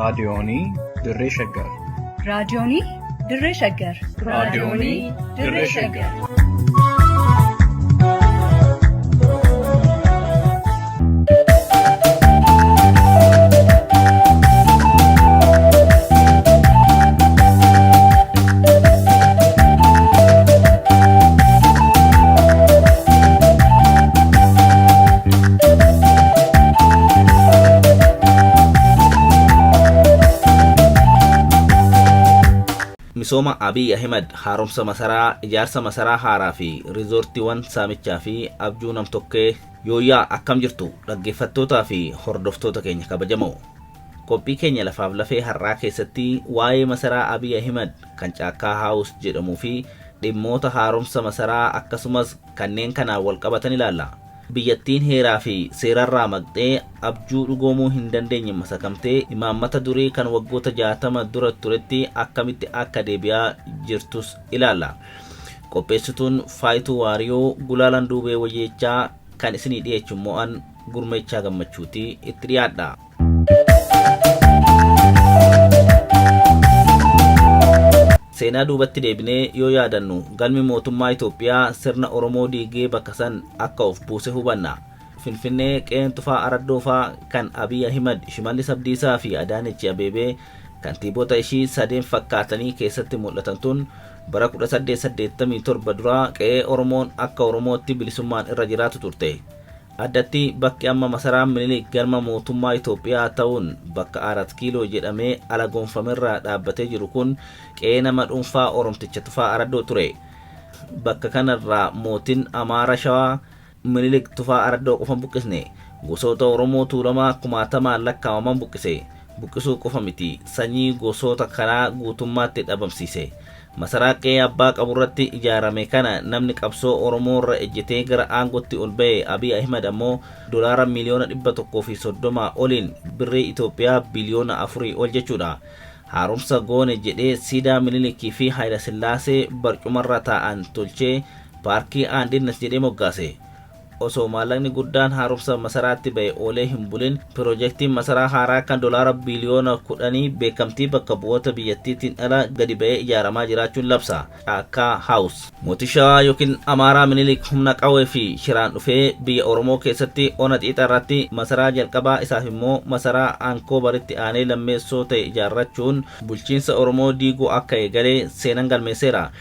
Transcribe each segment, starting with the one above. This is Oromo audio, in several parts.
Raadiyoonii Dirree Shaggar. Raadiyoonii Dirree Shaggar. Raadiyoonii Dirree Shaggar. Misooma Abiy Ahimad haaromsa masaraa, ijaarsa masaraa haaraa fi riizoortiiwwan saamichaa fi abjuu namtokkee yooyyaa akkam jirtu dhaggeeffattootaa fi hordoftoota keenya kabajamoo. Qophii keenya lafaaf lafee har'aa keessatti waa'ee masaraa Abiy Ahimad kan Caakkaa Haawus jedhamuu fi dhimmoota haaromsa masaraa akkasumas kanneen kanaan wal qabatan ilaalla. Biyyattiin heeraa fi seerarraa maqxee abjuu dhugoomuu hin dandeenye masakamtee imaammata durii kan waggoota 60 dura turetti akkamitti akka deebi'aa jirtus ilaalla. Qopheessituun Faayituu Waariyoo Gulaalaan Duubee Wayyeechaa kan isinii dhiyeechu immoo an Gurmeechaa Gammachuuti itti dhiyaadha. Seenaa duubatti deebinee yoo yaadannu galmi mootummaa Itoophiyaa sirna Oromoo diigee bakka san akka of buuse hubanna. Finfinnee qe'een Tufaa Araddoo faa kan Abiy Ahimad, Shimallis Abdiisaa fi Adaanechi Abeebee kantiibota ishii sadeen fakkaatanii keessatti mul'atan tun bara 1887 dura qe'ee Oromoon akka Oromootti bilisummaan irra jiraatu turte. Addatti bakki amma masaraan Minilik galma mootummaa Itoophiyaa ta'uun bakka Aarat Kiiloo jedhamee alagoonfamerraa dhaabbatee jiru kun qe'ee nama dhuunfaa Oromticha Tufaa Araddoo ture. Bakka kanarraa mootin Amaara Shawaa Minilik Tufaa Araddoo qofa hin buqqisne. Gosoota Oromoo Tuulamaa kumaatamaan lakkaa'aman buqqise. Buqqisuu qofa miti, sanyii gosoota kanaa guutummaatti dhabamsiise. Masaraa qe'ee abbaa qaburratti ijaarame kana namni qabsoo Oromoorra ejjetee gara aangotti ol ba'e Abiy Ahimad ammoo dolaara miiliyoona 130 oliin birrii Itoophiyaa biliyoona afurii ol jechuudha. Haaromsa goone jedhee siidaa Minilikii fi Hayilasillaasee barcumarra taa'an tolchee Paarkii Aandinnet jedhee moggaase. Osoo maallaqni guddaan haaromsa masaraatti ba'e oolee hin bulin pirojektiin masaraa haaraa kan dolaara biliyoona kudhanii beekamtii bakka bu'oota biyyattiitiin ala gadi ba'ee ijaaramaa jiraachuun labsa. Caakkaa House. Mootii Shawaa ykn Amaaraa Minilik humna qawwee fi shiraan dhufee biyya Oromoo keessatti ona Xiixa irratti masaraa jalqabaa isaaf immoo masaraa Ankoobaritti aanee lammeessoo ta'e ijaarrachuun bulchiinsa Oromoo diiguu akka eegale seenan galmeesseera.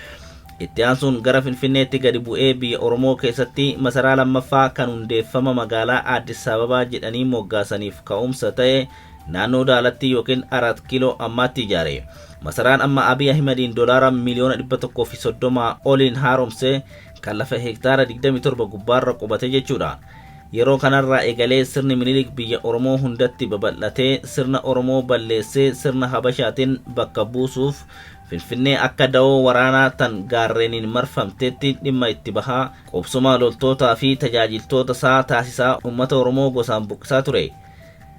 Itti aansuun gara Finfinneetti gadi bu'ee biyya Oromoo keessatti masaraa lammaffaa kan hundeeffama magaalaa Aaddis Ababaa jedhanii moggaasaniif ka'umsa ta'e naannoo Daalattii ykn Araat Kiiloo ammaatti ijaare. Masaraan amma Abiy Ahimadiin dolaara miliyoona 130 oliin haaromse kan lafa hektaara 27 gubbaarra qubate jechuudha. Yeroo kanarraa eegalee sirni Minilik biyya Oromoo hundatti babal'atee sirna Oromoo balleessee sirna Habashaatiin bakka buusuuf Finfinnee akka dawoo waraanaa tan gaarreeniin marfamteetti dhimma itti bahaa, qubsuma loltootaa fi tajaajiltoota isaa taasisaa ummata Oromoo gosaan buqqisaa ture.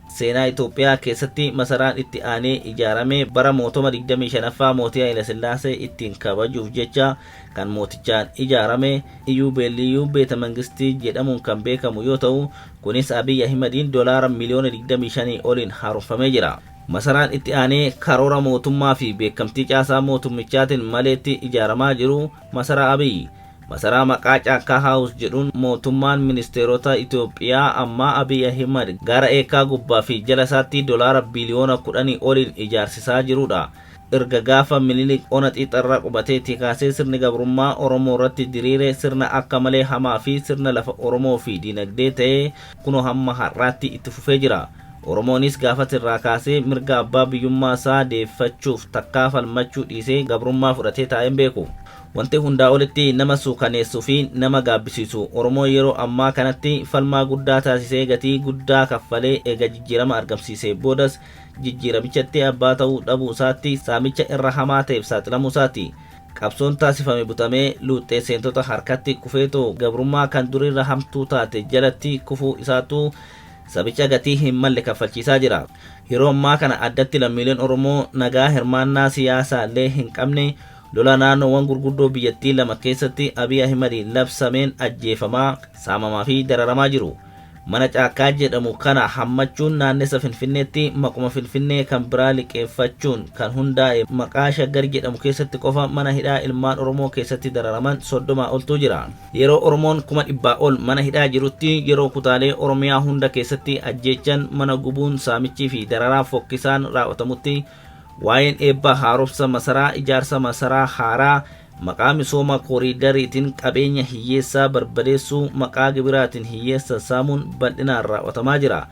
Seenaa Itoophiyaa keessatti masaraan itti aanee ijaarame bara mootoma 25ffaa mootii Hayilasillaasee ittiin kabajuuf jecha kan mootichaan ijaarame Iyyuubeelliyyuu Beeta Mangistii jedhamuun kan beekamu yoo ta'u, kunis Abiy Ahimadiin dolaara miliyoona 25 oliin haaromfamee jira. Masaraan itti aanee karoora mootummaa fi beekamtii caasaa mootummichaatiin maleetti ijaaramaa jiru Masaraa Abiy. Masaraa maqaa Caakkaa House jedhuun mootummaan ministeerota Itoophiyaa ammaa Abiy Ahimad gaara Eekkaa gubbaa fi jala isaatti dolaara biliyoona kudhanii oliin ijaarsisaa jiruudha. Erga gaafa Minilik ona Xiixarra qubateetii kaasee sirni gabrummaa Oromoorratti diriire sirna akka malee hamaa fi sirna lafa Oromoo fi diinagdee ta'ee kunoo hamma har'aatti itti fufee jira. Oromoonis gaafas irraa kaasee mirga abbaa biyyummaa isaa deeffachuuf takkaa falmachuu dhiisee gabrummaa fudhatee taa'ee hin beeku. Wanti hundaa olitti nama suukaneessu fi nama gaabbisiisu Oromoon yeroo ammaa kanatti falmaa guddaa taasisee gatii guddaa kaffalee eega jijjiirama argamsiisee boodas jijjiiramichatti abbaa ta'uu dhabuu isaatti saamicha irra hamaa ta'eef saaxilamuu isaati. Qabsoon taasifame butamee luuxxee seentota harkatti kufeetoo gabrummaa kan duriirra hamtuu taate jalatti kufuu isaatu sabicha gatii hin malle kaffalchiisaa jira. Yeroo ammaa kana addatti lammiileen Oromoo nagaa hirmaannaa siyaasaallee hin qabne lola naannoowwan gurguddoo biyyattii lama keessatti Abiy Ahimadiin labsameen ajjeefamaa, saamamaa fi dararamaa jiru. Mana caakkaa jedhamu kana hammachuun naannessa Finfinneetti maquma Finfinnee kan biraa liqeeffachuun kan hundaa'e maqaa Shaggar jedhamu keessatti qofa mana hidhaa ilmaan Oromoo keessatti dararaman 30 oltu jira. Yeroo Oromoon 100,000 ol mana hidhaa jirutti, yeroo kutaalee Oromiyaa hunda keessatti ajjeechan, mana gubuun, saamichii fi dararaa fokkisaan raawwatamutti, waa'een eebba haaromsa masaraa, ijaarsa masaraa haaraa, maqaa misooma kooriidariitiin qabeenya hiyyeessaa barbadeessuu, maqaa gibiraatiin hiyyeessa saamuun bal'inaan raawwatamaa jira.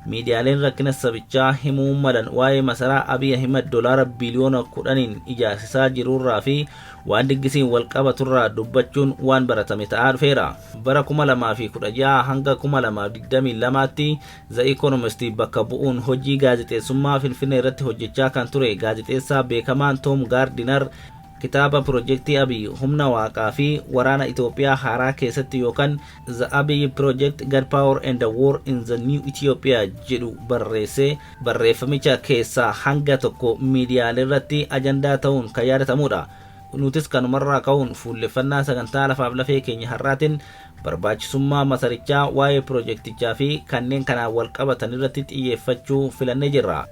Miidiyaaleen rakkina sabichaa himuu malan waa'ee masaraa Abiy Ahimad doolaara biliyoona 10n ijaarsisaa jirurraa fi waan diggisiin wal qabaturraa dubbachuun waan baratame ta'aa dhufeera. Bara 2016 hanga 2022tti The Economist bakka bu'uun hojii gaazexeessummaa Finfinnee irratti hojjechaa kan ture gaazexeessaa beekamaan Tom Gardiner kitaaba Pirojektii Abiy, Humna Waaqaa fi Waraana Itoophiyaa Haaraa keessatti yookaan The Abiy Project, God Power and the War in the New Ethiopia jedhu barreessee, barreeffamicha keessaa hanga tokko miidiyaalee irratti ajandaa ta'uun kan yaadatamudha. Nutis kanumarraa ka'uun fuulleffannaa sagantaa Lafaaf Lafee keenya har'aatiin barbaachisummaa masarichaa, waa'ee pirojektichaa fi kanneen kanaan wal qabatan irratti xiyyeeffachuu filannee jirra.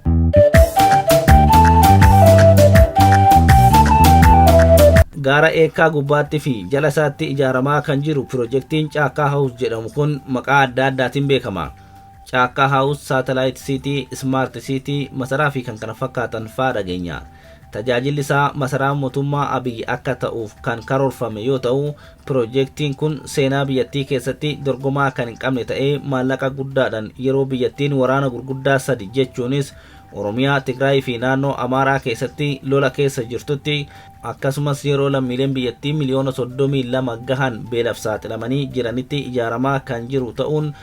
Gaara Eekkaa gubbaatti fi jala isaatti ijaaramaa kan jiru pirojektiin Caakkaa House jedhamu kun maqaa adda addaatiin beekama. Caakkaa House, Satellite City, Smart City, masaraa fi kan kana fakkaatan faa dhageenya. Tajaajilli isaa masaraa mootummaa Abiy akka ta'uuf kan karoorfame yoo ta'u, pirojektiin kun seenaa biyyattii keessatti dorgomaa kan hin qabne ta'ee, maallaqa guddaadhaan yeroo biyyattiin waraana gurguddaa sadi, jechuunis Oromiyaa, Tigraay fi naannoo Amaaraa keessatti lola keessa jirtutti, akkasumas yeroo lammiileen biyyattii miliyoona 32 gahan beelaaf saaxilamanii jiranitti ijaaramaa kan jiru ta'uun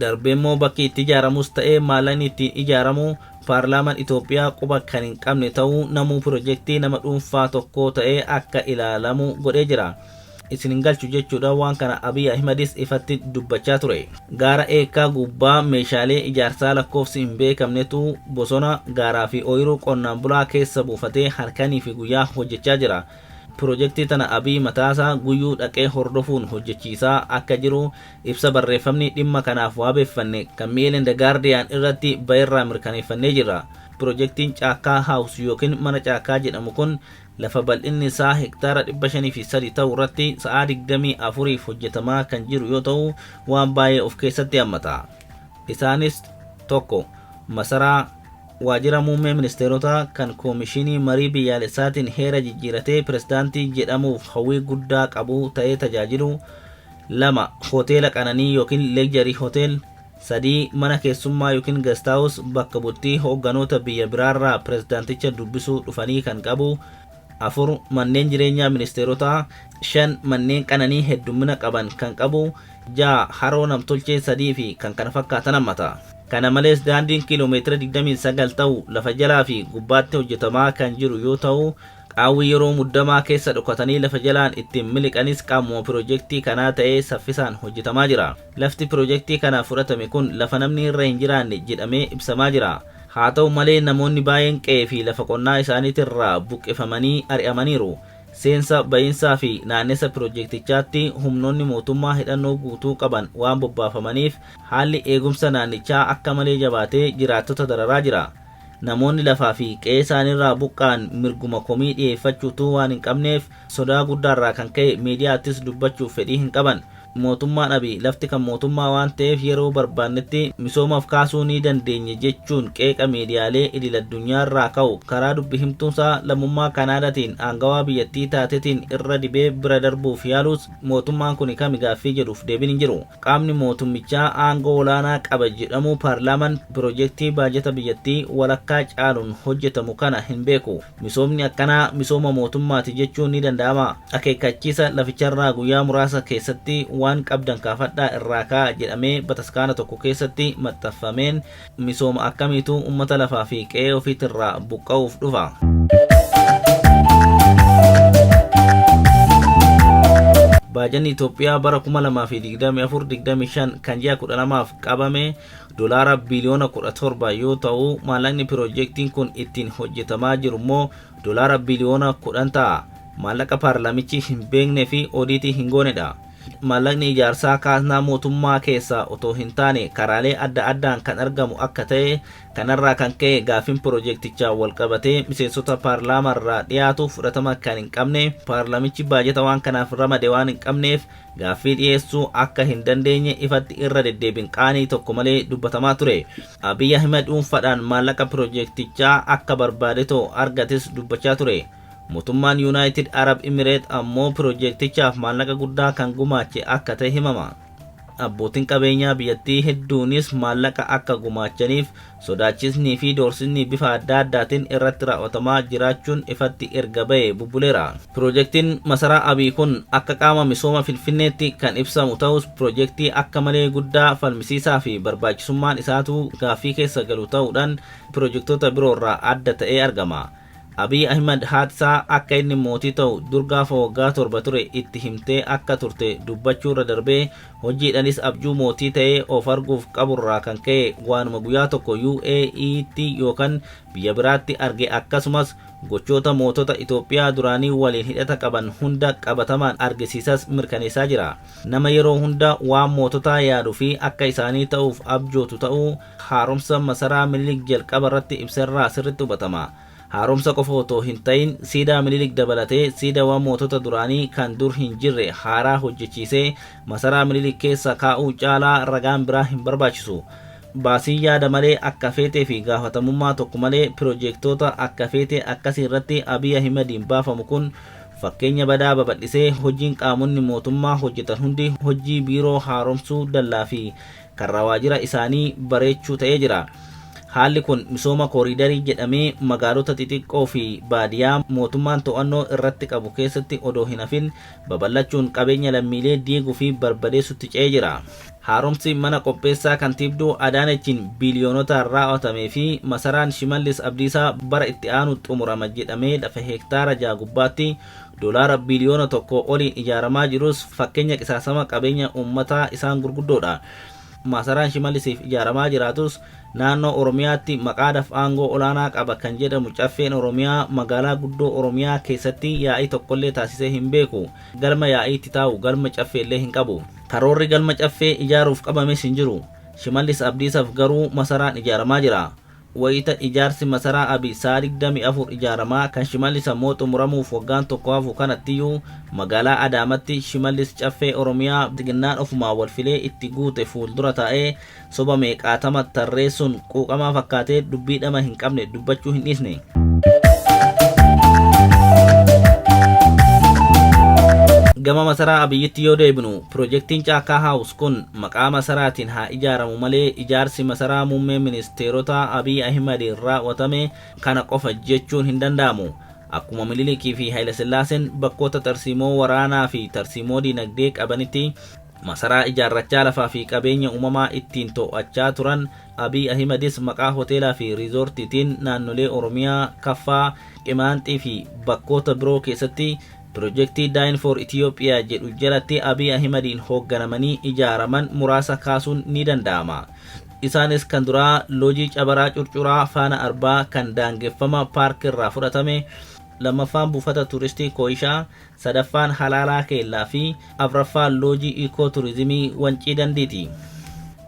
darbeemmoo, bakki itti ijaaramus ta'ee maallaqni ittiin ijaaramu paarlaamaan Itoophiyaa quba kan hin qabne ta'uu, namuu pirojektii nama dhuunfaa tokkoo ta'ee akka ilaalamu godhee jira. Isin hin galchu jechuudha, waan kana Abiy Ahimedis ifatti dubbachaa ture. Gaara Eekkaa gubbaa meeshaalee ijaarsaa lakkoofsi hin beekamnetu bosona, gaaraa fi ooyiruu qonnaan bulaa keessa buufatee halkanii fi guyyaa hojjechaa jira. Pirojektii tana Abiy mataasaa guyyuu dhaqee hordofuun hojjechiisaa akka jiru ibsa barreeffamni dhimma kanaaf waabeeffanne kan Mail and Guardian irratti ba'erraa mirkaneeffannee jirra. Pirojektiin Caakkaa House yookiin mana caakkaa jedhamu kun lafa bal'inni isaa hektaara 503 ta'u irratti sa'aa 24f hojjetamaa kan jiru yoo ta'u, waan baay'ee of keessatti hammata. Isaanis: 1. Masaraa, waajjira muummee ministeerotaa kan koomishinii marii biyyaalessaatiin heera jijjiiratee pirezidaantii jedhamuuf hawwii guddaa qabu ta'ee tajaajilu. 2. Hoteela qananii yookiin luxury hotel. 3. Mana keessummaa yookiin guest house, bakka bultii hoogganoota biyya biraarraa pirezidaanticha dubbisuu dhufanii kan qabu. 4. Manneen jireenyaa ministeerotaa. 5. Manneen qananii heddummina qaban kan qabu. 6. Haroo namtolchee sadii fi kan kana fakkaatan hammata. Kana malees, daandiin kiiloomeetira 29 ta'u lafa jalaa fi gubbaatti hojjetamaa kan jiru yoo ta'u, qaawwi yeroo muddamaa keessa dhokatanii lafa jalaan ittiin miliqanis qaamuma pirojektii kanaa ta'ee saffisaan hojjetamaa jira. Lafti pirojektii kanaaf fudhatame kun lafa namni irra hin jiraanne jedhamee ibsamaa jira. Haa ta'u malee, namoonni baay'een qe'ee fi lafa qonnaa isaaniitirraa buqqifamanii ari'amaniiru. Seensa, ba'iinsaa fi naannessa pirojektichaatti humnoonni mootummaa hidhannoo guutuu qaban waan bobbaafamaniif, haalli eegumsa naannichaa akka malee jabaatee jiraattota dararaa jira. Namoonni lafaa fi qe'ee isaaniirraa buqqa'an mirguma komii dhiyeeffachuutu waan hin qabneef, sodaa guddaarraa kan ka'e miidiyaattis dubbachuuf fedhii hin qaban. Mootummaan Abiy lafti kan mootummaa waan ta'eef yeroo barbaannetti misoomaaf kaasuu ni dandeenya jechuun qeeqa miidiyaalee idil addunyaarraa ka'u karaa dubbi himtuunsaa lammummaa Kanaadaatiin aangawaa biyyattii taatetiin irra dibee bira darbuuf yaalus, mootummaan kun kami gaaffii jedhuuf deebiin hin jiru. Qaamni mootummichaa aangoo olaanaa qaba jedhamu, paarlaamaan, pirojektii baajata biyyattii walakkaa caaluun hojjetamu kana hin beeku. Misoomni akkanaa misooma mootummaati jechuun ni danda'ama? Akeekkachiisa laficharraa guyyaa muraasa keessatti waan qabdan kaafadhaa irraa ka'a jedhamee bataskaana tokko keessatti maxxanfameen misooma akkamiitu uummata lafaa fi qe'ee ofiitirraa buqqa'uuf dhufa? Baajanni Itoophiyaa bara 2024-25 kan ji'a 12f qabame doolaara biliyoona 17 yoo ta'u, maallaqni pirojektiin kun ittiin hojjetamaa jiru immoo doolaara biliyoona 10 ta'a. Maallaqa paarlaamichi hin beeknee fi oodiitii hin goonedha. Maallaqni ijaarsaa kaaznaa mootummaa keessaa otoo hin taane karaalee adda addaan kan argamu akka ta'e, kanarraa kan ka'e gaaffiin piroojeektichaa walqabatee miseensota paarlaamaarraa dhiyaatu fudhatama kan hin qabne, paarlaamichi baajata waan kanaaf ramade waan hin qabneef gaaffii dhiyeessuu akka hin dandeenye ifatti irra deddeebiin qaanii tokko malee dubbatamaa ture. Abiy Ahmed dhuunfaadhaan maallaqa piroojeektichaa akka barbaadetoo argates dubbachaa ture. Mootummaan Yuunaayitid Arab Imireet ammoo piroojeektichaaf maallaqa guddaa kan gumaache akka ta'e himama. Abbootiin qabeenyaa biyyattii hedduunis maallaqa akka gumaachaniif sodaachisnii fi doorsisni bifa adda addaatiin irratti raawwatamaa jiraachuun ifatti erga ba'e bubbuleera. Piroojeektiin masaraa Abiy kun akka qaama misooma Finfinneetti kan ibsamu ta'us, piroojeektii akka malee guddaa, falmisiisaa fi barbaachisummaan isaatu gaaffii keessa galu ta'uudhaan piroojeektoota biroorraa adda ta'ee argama. Abiy Ahimad haatisaa akka inni mootii ta'u dur gaafa waggaa 7 ture itti himtee akka turte dubbachuurra darbee, hojiidhanis abjuu mootii ta'ee of arguuf qaburraa kan ka'e waanuma guyyaa tokko UAE'tti yookaan biyya biraatti arge, akkasumas gochoota mootota Itoophiyaa duraanii waliin hidhata qaban hunda qabatamaan argisiisas mirkaneessaa jira. Nama yeroo hunda waan moototaa yaaduu fi akka isaanii ta'uuf abjootu ta'uu haaromsa masaraa Minilik jalqaba irratti ibserraa sirriitti hubatama. Haaromsa qofa otoo hin ta'in siidaa Minilik dabalatee siidaawwan mootota duraanii kan dur hin jirre haaraa hojjechiisee masaraa Minilik keessa kaa'uu caalaa ragaan biraa hin barbaachisu. Baasii yaada malee akka feetee fi gaafatamummaa tokko malee piroojeektoota akka feetee akkasii irratti Abiy Ahimadiin baafamu kun fakkeenya badaa babal'isee, hojiin qaamonni mootummaa hojjetan hundi hojii biiroo haaromsuu, dallaa fi karra waajjira isaanii bareechuu ta'ee jira. Haalli kun misooma kooriidarii jedhamee magaalota xixiqqoo fi baadiyyaa mootummaan to'annoo irratti qabu keessatti odoo hin hafin babal'achuun qabeenya lammiilee diiguu fi barbadeessutti ce'ee jira. Haaromsi mana qopheessaa kantiibduu Adaanechiin biiliyoonotaan raawwatamee fi masaraan Shimallis Abdiisaa bara itti aanu xumurama jedhamee lafa heektaara 6 gubbaatti doolaara biiliyoona 1 oliin ijaaramaa jirus fakkeenya qisaasama qabeenya uummataa isaan gurguddoodha. Masaraan Shimallisiif ijaaramaa jiraatus, naannoo Oromiyaatti maqaadhaaf aangoo olaanaa qaba kan jedhamu Caffeen Oromiyaa magaalaa guddoo Oromiyaa keessatti yaa'ii tokkollee taasisee hin beeku. Galma yaa'iitti taa'u, galma caffeellee hin qabu. Karoorri galma caffee ijaaruuf qabames hin jiru. Shimallis Abdiisaaf garuu masaraan ijaaramaa jira. Wayita ijaarsi masaraa Abiy sa'a 24 ijaaramaa, kan Shimallis ammoo xumuramuuf waggaan tokko hafu kanattiyyuu, magaalaa Adaamatti Shimallis Caffee Oromiyaa xinnaan ofumaa walfilee itti guute fuuldura taa'ee soba meeqaatama tarreessuun quuqamaa fakkaatee dubbii dhama hin qabne dubbachuu hin dhiisne. Gama masaraa Abiyyitti yoo deebinu, piroojeektiin Caakkaa Haawus kun maqaa masaraatiin haa ijaaramu malee ijaarsi masaraa muummee ministeerota Abiy Ahimadiin raawwatame kana qofa jechuun hin danda'amu. Akkuma Minilikii fi Hayilasillaaseen bakkoota tarsiimoo waraanaa fi tarsiimoo diinagdee qabanitti masaraa ijaarrachaa lafaa fi qabeenya uumamaa ittiin to'achaa turan, Abiy Ahimadis maqaa hoteelaa fi riizoortiitiin naannolee Oromiyaa, Kaffaa, Qimaanxii fi bakkoota biroo keessatti piroojeektii Dine for Ethiopia jedhu jalatti Abiy Ahimadiin hoogganamanii ijaaraman muraasa kaasuun ni danda'ama. Isaanis kan duraa loojii Cabaraa Curcuraa Faana Arbaa kan daangeffama paarkirraa fudhatame, lammaffaan buufata turistii Kooyishaa, sadaffaan Halaalaa Keellaa fi afraffaan loojii ikoo turizimii Wancii Dandiiti.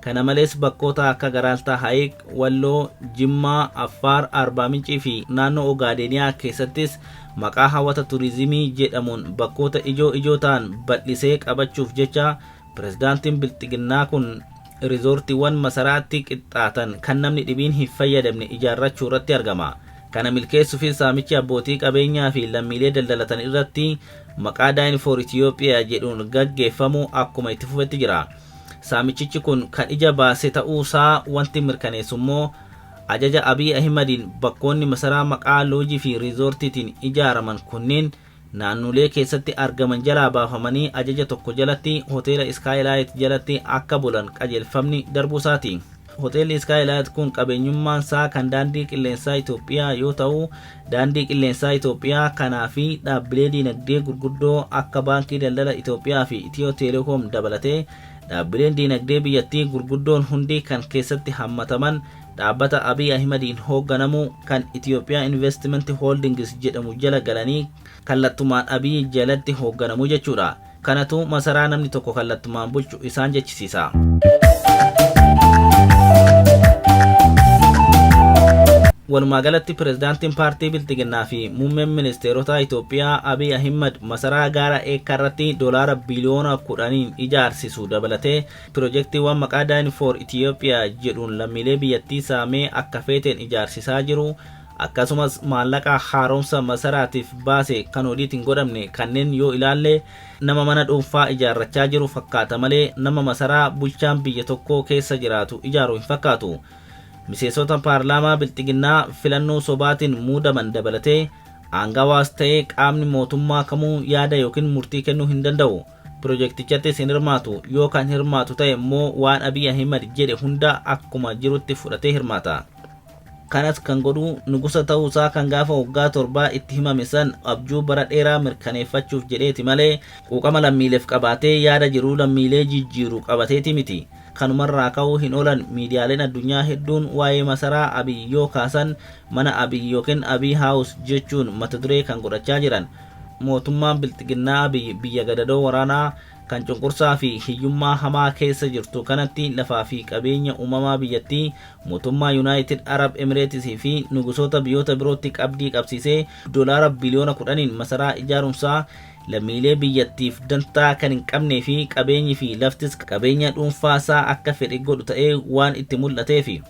Kana malees bakkoota akka Garaaltaa Hayiq, Walloo, Jimmaa, Affaar, Arbaa Mincii fi naannoo Ogaadeeniyaa keessattis maqaa hawwata turizimii jedhamuun bakkoota ijoo ijoo ta'an bal'isee qabachuuf jecha pirezidaantiin Bilxiginnaa kun riizoortiiwwan masaraatti qixxaatan kan namni dhibiin hin fayyadamne ijaarrachuu irratti argama. Kana milkeessuufis saamichi abbootii qabeenyaa fi lammiilee daldalatan irratti maqaa Dine for Ethiopia jedhuun gaggeeffamu akkuma itti fufetti jira. Saamichichi kun kan ija baase ta'uusaa wanti mirkaneessu immoo, ajaja Abiy Ahimadiin bakkoonni masaraa maqaa loojii fi riizoortiitiin ijaaraman kunneen naannolee keessatti argaman jalaa baafamanii ajaja tokko jalatti hoteela Skylight jalatti akka bulan qajeelfamni darbuusaati. Hoteelli Skylight kun qabeenyummaan isaa kan Daandii Qilleensaa Itoophiyaa yoo ta'u, Daandii Qilleensaa Itoophiyaa kanaa fi dhaabbilee diinagdee gurguddoo akka Baankii Daldala Itoophiyaa fi Itiyoo Teelekoom dabalatee dhaabbileen diinagdee biyyattii gurguddoon hundi kan keessatti hammataman dhaabbata Abiy Ahimadiin hoogganamu kan Itoophiyaa Investment Holdings jedhamu jala galanii kallattumaan Abiy jalatti hoogganamu jechuudha. Kanatu masaraa namni tokko kallattumaan bulchu isaan jechisiisa. Walumaa galatti pirezidaantiin paartii Bilxiginnaa fi muummeen ministeerota Itoophiyaa Abiy Ahimad masaraa gaara Eekkaa irratti doolaara biliyoona 10n ijaarsisu dabalatee pirojektiiwwan maqaa Dine for Ethiopia jedhuun lammiilee biyyattii saamee akka feeteen ijaarsisaa jiru, akkasumas maallaqa haaromsa masaraatiif baase kan odiit hin godhamne kanneen yoo ilaalle nama mana dhuunfaa ijaarrachaa jiru fakkaata malee nama masaraa bulchaan biyya tokkoo keessa jiraatu ijaaru hin fakkaatu. Miseensota paarlaamaa Bilxiginnaa filannoo sobaatiin muudaman dabalatee aangawaas ta'ee qaamni mootummaa kamuu yaada yookiin murtii kennuu hin danda'u. Pirojektichattis hin hirmaatu. Yoo kan hirmaatu ta'e immoo waan Abiy Ahimad jedhe hunda akkuma jirutti fudhatee hirmaata. Kanas kan godhu nugusa ta'uusaa kan gaafa waggaa torbaa itti himame san abjuu bara dheeraa mirkaneeffachuuf jedheeti malee quuqama lammiileef qabaatee yaada jiruu lammiilee jijjiiru qabateeti miti. Kanumarraa ka'uu hin oolan miidiyaaleen addunyaa hedduun waa'ee masaraa Abiy yoo kaasan mana Abiy yookiin Abiy House jechuun mata duree kan godhachaa jiran. Mootummaan Bilxiginnaa Abiy biyya gadadoo waraanaa kan cunqursaa fi hiyyummaa hamaa keessa jirtu kanatti lafaa fi qabeenya uumamaa biyyattii mootummaa Yunaayitid Arab Emireetis fi nugusoota biyyoota birootti qabdii qabsiisee doolaara biliyoona 10n masaraa ijaaruunsaa lammiilee biyyattiif dantaa kan hin qabnee fi qabeenyi fi laftis qabeenya dhuunfaasaa akka fedhe godhu ta'ee waan itti mul'ateefi.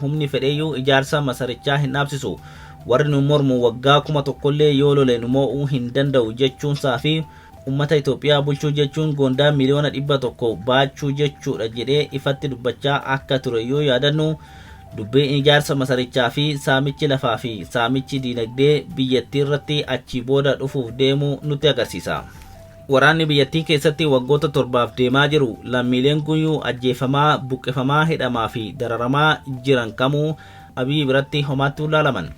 Humni fedheyyuu ijaarsa masarichaa hin dhaabsisu. Warri nu mormu waggaa 1000llee yoo lole nu moo'uu hin danda'u jechuunsaa fi ummata Itoophiyaa bulchuu jechuun goondaa miliyoona 100 baachuu jechuudha jedhee ifatti dubbachaa akka ture yoo yaadannu dubbiin ijaarsa masarichaa fi saamichi lafaa fi saamichi diinagdee biyyattiirratti achii booda dhufuuf deemu nutti agarsiisa. Waraanni biyyattii keessatti waggoota torbaaf deemaa jiru lammiileen guyyuu ajjeefamaa, buqqifamaa, hidhamaa fi dararamaa jiran kamuu Abiy biratti homaatti ilaalaman.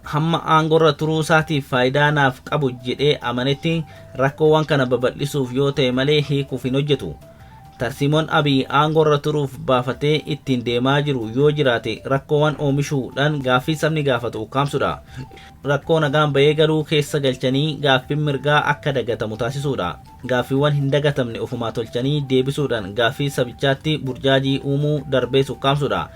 Hamma aangorra turuu isaatiif faayidaa naaf qabu jedhee amanetti rakkoowwan kana babal'isuuf yoo ta'e malee hiikuuf hin hojjetu. Tarsiimoon Abiy aangorra turuuf baafatee ittiin deemaa jiru yoo jiraate rakkoowwan oomishuudhaan gaaffii sabni gaafatu ukkaamsudha. Rakkoo nagaan bahee galuu keessa galchanii gaaffiin mirgaa akka dagatamu taasisuudha. Gaaffiiwwan hin dagatamne ofumaa tolchanii deebisuudhaan gaaffii sabichaatti burjaajii uumuu darbees ukkaamsudha.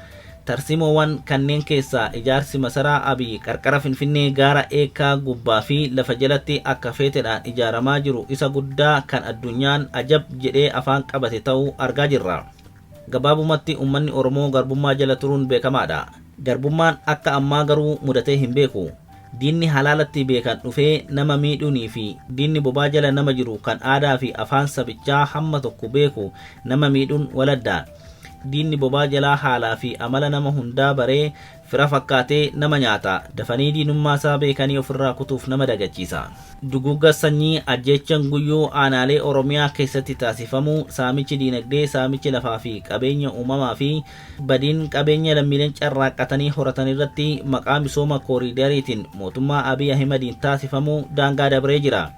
Tarsiimoowwan kanneen keessaa ijaarsi masaraa Abiy qarqara Finfinnee gaara Eekkaa gubbaa fi lafa jalatti akka feetedhaan ijaaramaa jiru isa guddaa kan addunyaan ajab jedhee afaan qabate ta'uu argaa jirra. Gabaabumatti uummanni Oromoo garbummaa jala turuun beekamaadha. Garbummaan akka ammaa garuu mudatee hin beeku. Diinni halaalatti beekan dhufee nama miidhuunii fi diinni bobaa jala nama jiru kan aadaa fi afaan sabichaa hamma tokko beeku nama miidhuun waladda. Diinni bobaa jalaa haalaa fi amala nama hundaa baree fira fakkaatee nama nyaata. Dafanii diinummaa isaa beekanii ofirraa kutuuf nama dagachiisa. Duguugga sanyii ajjeechan guyyuu aanaalee Oromiyaa keessatti taasifamu, saamichi diinagdee, saamichi lafaa fi qabeenya uumamaa fi badiin qabeenya lammiileen carraaqqatanii horatan irratti maqaa misooma kooriidariitiin mootummaa Abiy Ahimadiin taasifamu daangaa dabree jira.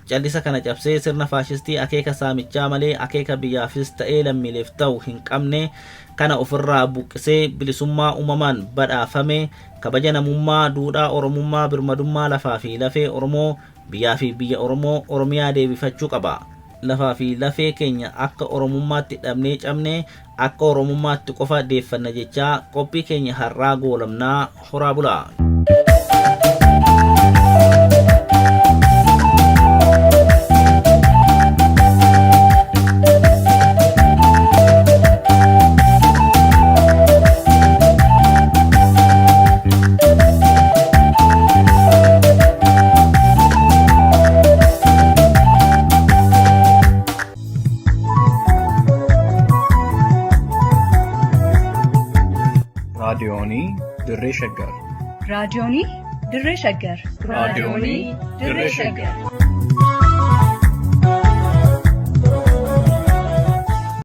Callisa kana cabsee sirna faashistii akeeka saamichaa malee akeeka biyyaafis ta'ee lammiileef ta'u hin qabne kana ofirraa buqqisee bilisummaa uumamaan badhaafame, kabaja namummaa, duudhaa Oromummaa, birmadummaa lafaa fi lafee Oromoo, biyyaa fi biyya Oromoo Oromiyaa deebifachuu qaba. Lafaa fi lafee keenya akka Oromummaatti dhabnee cabne akka Oromummaatti qofa deeffanna jechaa qophii keenya har'aa goolabnaa. Horaa bulaa. Raadiyoonii Dirree Shaggar. Raadiyoonii Dirree Shaggar. Raadiyoonii Dirree Shaggar.